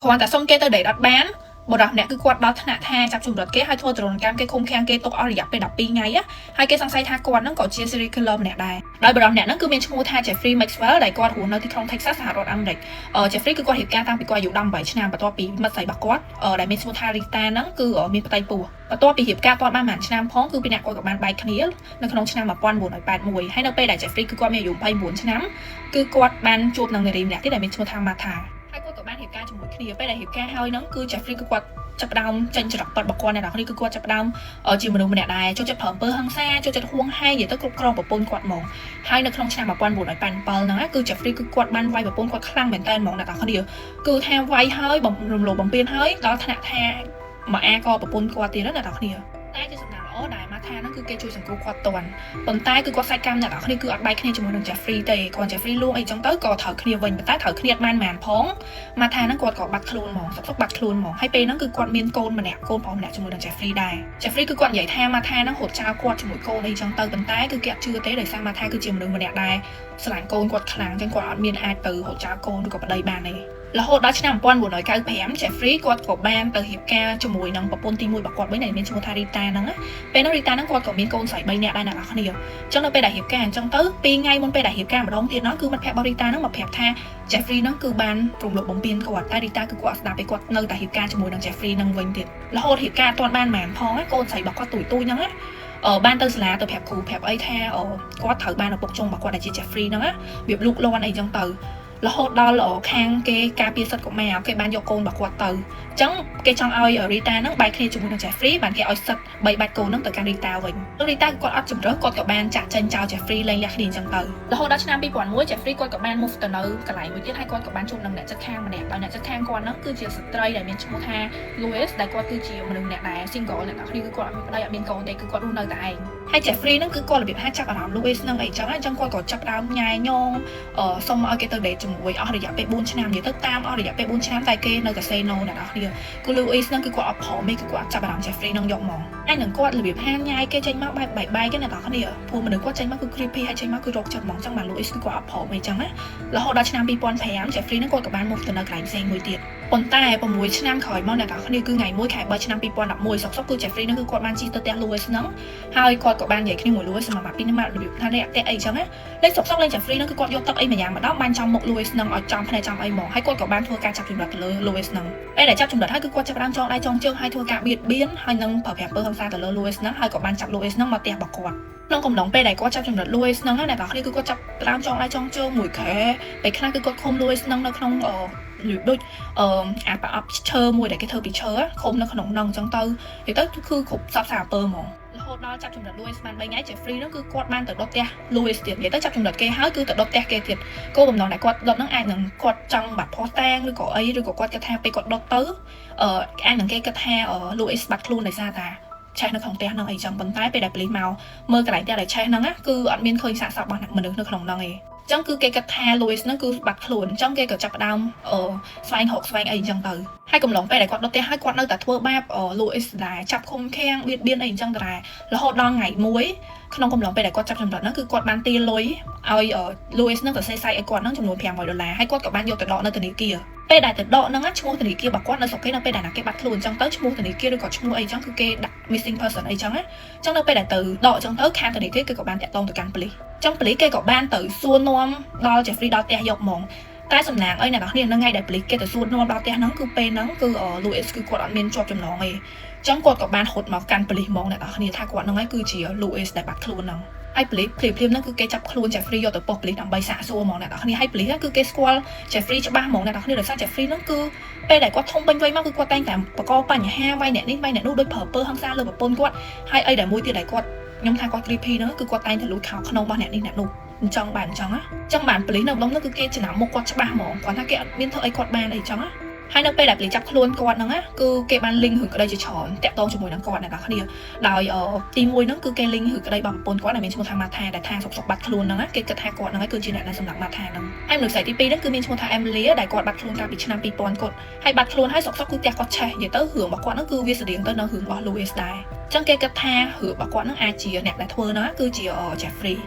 គ្រាន់តែសុំគេទៅ date អត់បានបុរសម្នាក់គឺគាត់ដល់ថ្នាក់ថាចាប់ជំរិតគេហើយធ្វើទរណកម្មគេឃុំឃាំងគេទុកអស់រយៈពេល12ថ្ងៃហើយគេសង្ស័យថាគាត់ហ្នឹងក៏ជា serial killer ម្នាក់ដែរដោយបុរសម្នាក់ហ្នឹងគឺមានឈ្មោះថា Jeffrey Maxwell ដែលគាត់រស់នៅទីក្រុង Texas សហរដ្ឋអាមេរិក។ Jeffrey គឺគាត់រៀបការតាំងពីគាត់អាយុ18ឆ្នាំបន្ទាប់ពីមិត្តស្រីរបស់គាត់ដែលមានឈ្មោះថា Rita ហ្នឹងគឺមានផ្ទៃពោះបន្ទាប់ពីរៀបការទាន់បានប្រហែលឆ្នាំផងគឺពីអ្នកគាត់ក៏បានបែកគ្នានៅក្នុងឆ្នាំ1981ហើយនៅពេលដែល Jeffrey គឺគាត់មានអាយុ29ឆ្នាំគឺគាត់បានជួបនឹងនារីម្នាក់ទៀតដែលមានឈ្មោះថា Martha ហើយគាត់ក៏បានរៀបការជាមួយគ្នាពេលដែលរៀបការហើយហ្នឹងគឺ Jeffrey គឺគាត់ចាប់ផ្ដើមចេញចរិតពិតរបស់គាត់អ្នកនរគ្នាគឺគាត់ចាប់ផ្ដើមជាមនុស្សម្នាក់ដែរចូលចិត្តប្រើអំពើហិង្សាចូលចិត្តហួងហែងនិយាយទៅគ្រប់គ្រងប្រពន្ធគាត់ហ្មងហើយនៅក្នុងឆ្នាំ1987ហ្នឹងគឺ Jeffrey គឺគាត់បានវាយប្រពន្ធគាត់ខ្លាំងមែនតើហ្មងអ្នកនរគ្នាគឺថាវាយហើយរំលោភបំពានហើយដល់ថ្នាក់ថាមកអាក៏ប្រពន្ធគាត់ទៀតណាអ្នកនរគ្នាតែជាសំណាងល្អដែលម៉ាថាហ្នឹងគឺគេជួយសង្គ្រោះគាត់តាន់ប៉ុន្តែគឺគាត់សាច់កម្មអ្នកនរគ្នាគឺអត់បែកគ្នាជាមួយនឹង Jeffrey ទេគាត់ Jeffrey លួងអីចឹងទៅក៏ត្រូវគ្នាវិញប៉ុន្តែត្រូវគ្នាអត់បានប៉ុន្មានផងម៉ាថាហ្នឹងគាត់ក៏បាត់ខ្លួនហ្មងសុកសុកបាត់ខ្លួនហ្មងហើយពេលហ្នឹងគឺគាត់មានកូនម្នាក់កូនប្រុសម្នាក់ជាមួយនឹង Jeffrey ដែរ Jeffrey គឺគាត់និយាយថាម៉ាថាហ្នឹងរត់ចោលគាត់ជាមួយកូនអីចឹងទៅប៉ុន្តែគឺគេអត់ជឿទេដោយសារម៉ាថាគឺជាមនុស្សម្នាក់ដែរស្រឡាញ់កូនគាត់ខ្លាំងចឹងគាត់អត់មានអាចទៅរត់ចោលកូនឬក៏ប្តីបានទេរហូតដល់ឆ្នាំ1995 Jeffrey គាត់ក៏បានទៅរៀបការជាមួយនឹងប្រពន្ធទី1របស់គាត់វិញដែលមានឈ្មោះថា Rita ហ្នឹងណាពេលនោះ Rita ហ្នឹងគាត់ក៏មានកូនស្រី3នាក់ដែរអ្នកនរគ្នាអញ្ចឹងនៅពេលដែលរៀបការអញ្ចឹងទៅ2ថ្ងៃមុនពេលដែលរៀបការម្ដងទៀតហ្នឹងគឺមិត្តភក្តិរបស់ Rita ហ្នឹងមកប្រាប់ថា Jeffrey ហ្នឹងគឺបានរំលោភបំពានគាត់តែ Rita គឺគាត់ស្ដាប់ពេលគាត់នៅតែរៀបការជាមួយនឹង Jeffrey ហ្នឹងវិញទៀតរហូតរៀបការអត់ទាន់បានប៉ុន្មានផងកូនស្រីរបស់គាត់ទូចទូចហ្នឹងណាបានទៅសាលាទៅប្រាប់គ្រូប្រាប់អីថាគាត់ត្រូវបានឪពុកចុងរបស់គាត់ដែលជា Jeffrey ហ្នឹងណាវាលូកលាន់អីចឹងទៅរហូតដល់ខាងគេការពារសិទ្ធិកុមារគេបានយកកូនរបស់គាត់ទៅអញ្ចឹងគេចង់ឲ្យ Rita ហ្នឹងបែកគ្នាជាមួយនឹង Jeffrey បានគេឲ្យសិទ្ធិបីបាច់កូនហ្នឹងទៅកាន់ Rita វិញ។ Rita គាត់អត់ជំរើសគាត់ក៏បានចាក់ចេញចោល Jeffrey លែងលះគ្នាអញ្ចឹងទៅរហូតដល់ឆ្នាំ2001 Jeffrey គាត់ក៏បាន move ទៅនៅកន្លែងមួយទៀតហើយគាត់ក៏បានជួបនឹងអ្នកជិតខាងម្នាក់ដោយអ្នកជិតខាងគាត់ហ្នឹងគឺជាស្ត្រីដែលមានឈ្មោះថា Louis ដែលគាត់គឺជាមនុស្សម្នាក់ដែរ single អ្នកនរគ្នាគឺគាត់អត់មានប្តីអត់មានកូនទេគឺគាត់រស់នៅតែឯងហើយ Jeffrey ហ្នឹងគឺគាត់របៀបថាចាប់អារម្មណ៍ Louis ហ្នឹងអីចឹងអញ្ចឹងគាត់ក៏ចាប់ដើមញ៉ែញងសុំឲ្យគេទៅ date ជាមួយអស់រយៈពេល4ឆ្នាំនិយាយទៅតាមអស់រយៈពេល4ឆ្នាំតែគេនៅតែ say no អ្នកនរគ្នាគឺ Louis ហ្នឹងគឺគាត់អត់ព្រមទេគឺគាត់ចាប់អារម្មណ៍ Jeffrey ហ្នឹងយកមកហើយនឹងគាត់របៀបហាញ៉ាយគេចេញមកបែបបែកបែកគេអ្នកនរគ្នាព្រោះមនុស្សគាត់ចេញមកគឺ creepy ហើយចេញមកគឺរកចិត្តហ្មងចឹងបាន Louis គឺគាត់អត់ព្រមអីចឹងណារហូតដល់ឆ្នាំ2005 Jeffrey ហ្នឹងគាត់ក៏បាន move ទៅនៅកន្លែងផ្សេងមួយទៀតប៉ុន្តែ6ឆ្នាំក្រោយមកអ្នកនរគ្នាគឺថ្ងៃ1ខែ3ឆ្នាំ2011សុកសុកគឺ Jeffrey ហ្នឹងគឺគាត់បានជិះទៅផ្ទះ Louis ហ្នឹងហើយគាត់ក៏បាននិយាយគ្នាមួយ Louis សម្រាប់ពីនេះមករបៀបថានេះផ្ទះអីចឹងណាលេខសុកសុកលេខ Jeffrey ហ្នឹងគឺគាត់យកទឹកអីមួយយ៉ាងម្ដងបានចំមុខ Louis ហ្នឹងឲ្យចំភ្នែកចំអីហ្មងហើយគាត់ក៏បានធ្វើការចាប់ចម្រិតទៅលើ Louis ហ្នឹងពេលដែលចាប់ចម្រិតហើយគឺគាត់ចាប់ផ្ដើមចងដៃចងជើងហើយធ្វើការបៀតបៀនហើយនឹងប្រើប្រាស់អំពើហិង្សាទៅលើ Louis ហ្នឹងហើយក៏បានចាប់ Louis ហ្នឹងមកផ្ទះរបស់គាត់ក្នុងកំឡុងពេលដែលគាត់ចាប់ចម្រិត Louis ហ្នឹងណាអ្នកនរគ្នាគឺគាត់ចាប់ផ្ដើមចងដៃចងជើងមួយខែពេលខ្លះគឺគាត់ឃុំ Louis ហ្នឹងនៅក្នុងអឺដូចអឺអាប្រអប់ឈើមួយដែលគេធ្វើពីឈើឃុំនៅក្នុងហ្នឹងអញ្ចឹងទៅនិយាយទៅគឺគ្រប់សពសារអំពើហ្មងរហូតដល់ចាប់ចម្រិត Louis បាន3ថ្ងៃ Jeffrey ហ្នឹងគឺគាត់បានទៅដុតផ្ទះ Louis ទៀតនិយាយទៅចាប់ចម្រិតគេហើយគឺទៅដុតផ្ទះគេទៀតគោលបំណងដែលគាត់ដុតហ្នឹងអាចនឹងគាត់ចង់បាត់ភស្តុតាងឬក៏អីឬក៏គាត់គិតថាពេលគាត់ដុតទៅអឺអាចនឹងគេគិតថា Louis បាត់ខ្លួនដោយសារតាឆេះនៅក្នុងផ្ទះហ្នឹងអីចឹងប៉ុន្តែពេលដែលប៉ូលីសមកមើលកន្លែងផ្ទះដែលឆេះហ្នឹងណាគឺអត់មានឃើញសាកសពរបស់មនុស្សនៅក្នុងហ្នឹងទេចឹងគឺគេគិតថា Louis ហ្នឹងគឺបាត់ខ្លួនអញ្ចឹងគេក៏ចាប់ផ្ដើមអឺស្វែងរកស្វែងអីអញ្ចឹងទៅហើយកំឡុងពេលដែលគាត់ដុតផ្ទះហើយគាត់នៅតែធ្វើបាប Louis ដែរចាប់ឃុំឃាំងបៀតបៀនអីអញ្ចឹងដែររហូតដល់ថ្ងៃមួយក្នុងកំឡុងពេលដែលគាត់ចាប់ចម្រិតហ្នឹងគឺគាត់បានទាលុយឲ្យ Louis ហ្នឹងទៅសេសាយឲ្យគាត់ហ្នឹងចំនួន500ដុល្លារហើយគាត់ក៏បានយកទៅដកនៅធនាគារពេលដែលទៅដកហ្នឹងឈ្មោះធនាគាររបស់គាត់នៅស្រុកគេនៅពេលដែលណាគេបាត់ខ្លួនអញ្ចឹងទៅឈ្មោះធនាគារឬក៏ឈ្មោះអីអញ្ចឹងគឺគេដាក់ missing person អីចឹងណាអញ្ចឹងនៅពេលដែលទៅដកអញ្ចឹងទៅខាងធនាគារគេក៏បានតាក់ទងទៅកាន់ប៉ូលីសអញ្ចឹងប៉ូលីសគេក៏បានទៅសួរនាំដល់ Jeffrey ដល់ផ្ទះយកហ្មងតែសំណាងអីអ្នកនរគ្នានៅថ្ងៃដែលប៉ូលីសគេទៅសួរនាំដល់ផ្ទះហ្នឹងគឺពេលហ្នឹងគឺ Louis គឺគាត់អត់មានជាប់ចំណងទេអញ្ចឹងគាត់ក៏បានហត់មកកាន់ប៉ូលីសហ្មងអ្នកនរគ្នាថាគាត់ហ្នឹងឯងគឺជា Louis ដែលបាត់ខ្លួនហ្នឹងហើយប៉ូលីសភ្លាមភ្លាមហ្នឹងគឺគេចាប់ខ្លួន Jeffrey យកទៅប៉ុស្តិ៍ប៉ូលីសដើម្បីសាកសួរហ្មងអ្នកនរគ្នាហើយប៉ូលីសគឺគេស្គាល់ Jeffrey ច្បាស់ហ្មងអ្នកនរគ្នាដោយសារ Jeffrey ហ្នឹងគឺពេលដែលគាត់ធំពេញវ័យមកគឺគាត់តែងតែបកកបញ្ហាវាយអ្នកនេះវាយអ្នកនោះដោយប្រើពើហិង្សាលើប្រពន្ធគាត់ហើយអីដែលមួយទៀតដែលគាត់ខ្ញុំថាគាត់ creepy ហ្នឹងគឺគាត់តែងតែលួចខោក្នុងរបស់អ្នកនេះអ្នកនោះអញ្ចឹងបានអញ្ចឹងណាអញ្ចឹងបានប៉ូលីសនៅម្ដុំនោះគឺគេចំណាំមុខគាត់ច្បាស់ហ្មងគាត់ថាគេអត់មានធ្វើអីគាត់បានអីចឹងណាហើយនៅពេលដែលប៉ូលីសចាប់ខ្លួនគាត់ហ្នឹងណាគឺគេបាន link រឿងក្តីជាច្រើនតាក់ទងជាមួយនឹងគាត់អ្នកនរគ្នាដោយទី1ហ្នឹងគឺគេ link រឿងក្តីរបស់ប្រពន្ធគាត់ដែលមានឈ្មោះថាម៉ាថាដែលថាសុកសុកបាត់ខ្លួនហ្នឹងណាគេគិតថាគាត់ហ្នឹងឯងគឺជាអ្នកដែលសម្លាប់ម៉ាថាហ្នឹងហើយមនុស្សស្រីទី2ហ្នឹងគឺមានឈ្មោះថា Emily ដែលគាត់បាត់ខ្លួនកាលពីឆ្នាំ2000គាត់ហើយបាត់ខ្លួនហើយសុកសុកគឺផ្ទះគាត់ឆេះនិយាយទៅរឿងរបស់គាត់ហ្នឹងគឺវាស្តៀងទៅនឹងរឿងរបស់ Louis ដែរចឹងគេគិតថារឿងរបស់គាត់ហ្នឹងអាចជាអ្នកដែលធ្វើហ្នឹងគឺជា Jeffrey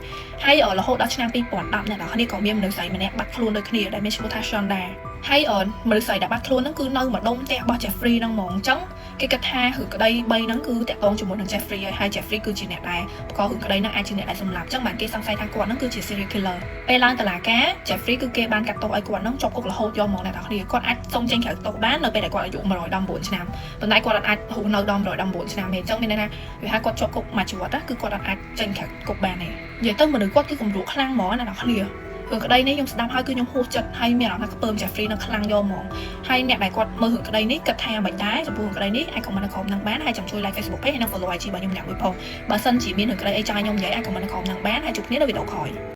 ហើយរហូតដល់ឆ្នាំ2010អ្នកនរគ្នាក៏មានមនុស្សស្រីម្នាក់បាត់ខ្លួនដូចគ្នាដែលមានឈ្មោះថា Shonda។ ហើយអឺមនុស្សស្រីដែលបាត់ខ្លួនហ្នឹងគឺនៅម្ដុំផ្ទះរបស់ Jeffrey ហ្នឹងហ្មងអញ្ចឹងគេគិតថារឿងក្តី3ហ្នឹងគឺតាក់ទងជាមួយនឹង Jeffrey ហើយហើយ Jeffrey គឺជាអ្នកដែលបង្ករឿងក្តីហ្នឹងអាចជាអ្នកដែលសម្លាប់អញ្ចឹងបានគេសង្ស័យថាគាត់ហ្នឹងគឺជា serial killer ពេលឡើងតុលាការ Jeffrey គឺគេបានកាត់ទោសឲ្យគាត់ហ្នឹងជាប់គុករហូតយកហ្មងអ្នកនរគ្នាគាត់អាចសុំចេញក្រៅទោសបាននៅពេលដែលគាត់អាយុ119ឆ្នាំប៉ុន្តែគាត់អាចរស់នៅដល់119ឆ្នាំទេអញ្ចឹងមានន័យថាវាថាគាត់ជាប់គុកមួយជីវិតគឺគាត់អាចចេញក្រៅគុកបានទេនិយាយទៅមនុស្សគាត់គឺគំរូខ្លាំងហ្មងណាអ្នកនរគ្នារឿងក្តីនេះខ្ញុំស្ដាប់ហើយគឺខ្ញុំហួសចិត្តហើយមានអារម្មណ៍ថាខ្ពើម Jeffrey នឹងខ្លាំងយកហ្មងហើយអ្នកដែលគាត់មើលរឿងក្តីនេះគិតថាមិនដែរចំពោះរឿងក្តីនេះអាច comment នៅក្រោមនឹងបានហើយចាំជួយ like Facebook page ហើយនិង follow IG របស់ខ្ញុំម្នាក់មួយផងបើសិនជាមានរឿងក្តីអីចង់ឲ្យខ្ញុំនិយាយអាច comment នៅក្រោមនឹងបានហើយជួបគ្នានៅវីដេអូក្រោយ។